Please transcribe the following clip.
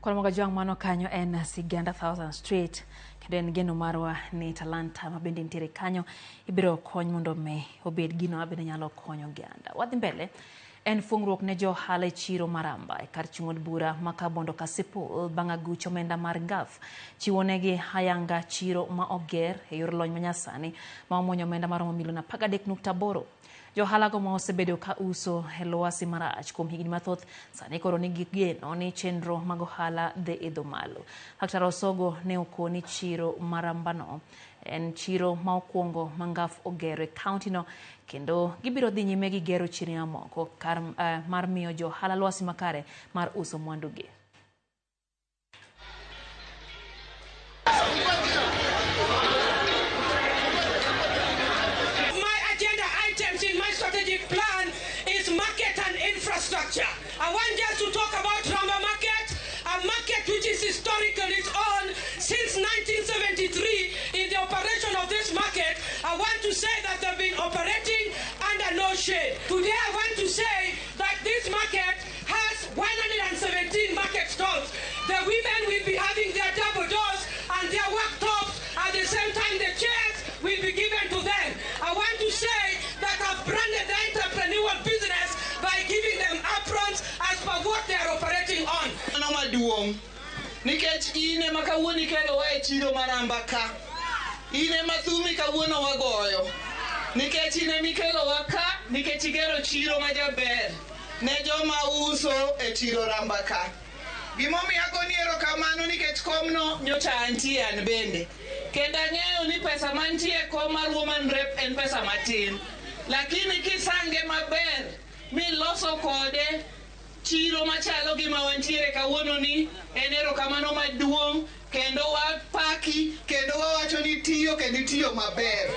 Kwan mag Ojwang mano kanyo en Siganda Thousand Street kendo en geno marwa ni talanta ma bende nitiere kanyo ibiro kony mondo mi obed gino ma bende nyalo konyo oganda. Wadhi mbele en fuong'ruok ne jo ohala e chiro mar Ramba e kar chung' od bura ma Kabondo Kasipul bang' aguch omenda mar NGAAF chiwonegi ayanga chiro ma oger e yor lony manyasani ma omuonyo omenda maromo milion 13.8. Johalago ma osebedo ka uso e lwasi marach kuom higni mathoth sani koro nigi geno ni chenro mag ohala dhi idho malo. Laktar Osogo ne okoni chiro mar Rambano en chiro ma okwongo ma NGAAF ogero e kaunti no kendo gibiro dhi nyime gi gero chirni mamoko kar mar miyo johala lwasi makare mar uso mwandugi. My agenda items in my strategic plan is market and infrastructure. I want just to talk about Ramba Market, a market which is historical, it's on since 1973 in the operation of this market. I want to say that they've been operating under no shade. Today I want to say that this market has 117 market stalls. The women will be having their double doors and their worktops. At the same time, the chairs will be given to them. I want to say that I've branded the entrepreneurial business by giving them aprons as per what they are operating on. Mano maduong' nikech in ema kawuono ikelowa e chiro mar Ramba ka. In ema thumi kawuono wagoyo. Nikech in ema ikelowa ka nikech igero chiro majaber ne joma uso e chiro Ramba ka. Gimomiyo agoni erokamano nikech komno nyocha antie an bende. Kendo ang'eyo ni pesa mantie e kom mar woman rep en pesa matin. Lakini kisange maber miloso kode chiro machalo gi ma wantiere kawuono ni en erokamano maduong' kendo wapaki kendo wawacho ni tiyo kendo itiyo maber.